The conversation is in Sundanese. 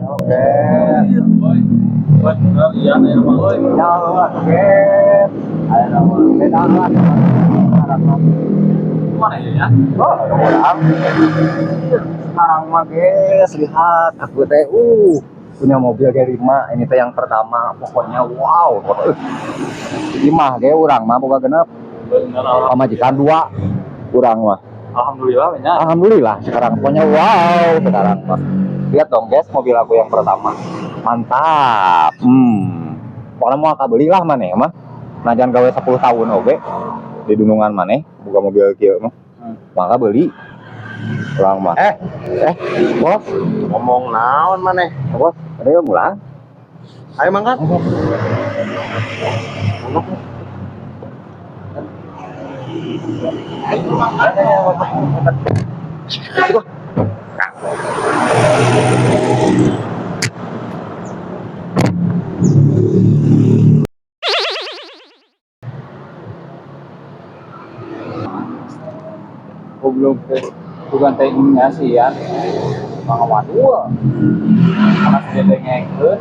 Oke. Bener iya aya mah euy. Ya, oke. Ayo nama beda lah. Sekarang mah. Mana ya ya? Oh, orang. Sekarang mah guys, lihat aku teh punya mobil G5 ini teh yang pertama, pokoknya wow. Lima ge urang mah boga genep. Bener alhamdulillah. Pamajikan dua urang mah. Alhamdulillah nya. Alhamdulillah sekarang pokoknya wow sekarang mah. Lihat dong guys, mobil aku yang pertama. Mantap. Pokoknya mau beli lah maneh mah. Nah, jangan gawe 10 tahun oge di dunungan maneh buka mobil kieu mah. Maka beli. Urang mah. Eh, Eh, bos, ngomong naon maneh? Bos, ada yang pulang? Ayo mangkat. Goblok teh. Bukan teh nya sih ya. Mang wadul. Mana sih teh ngekeun.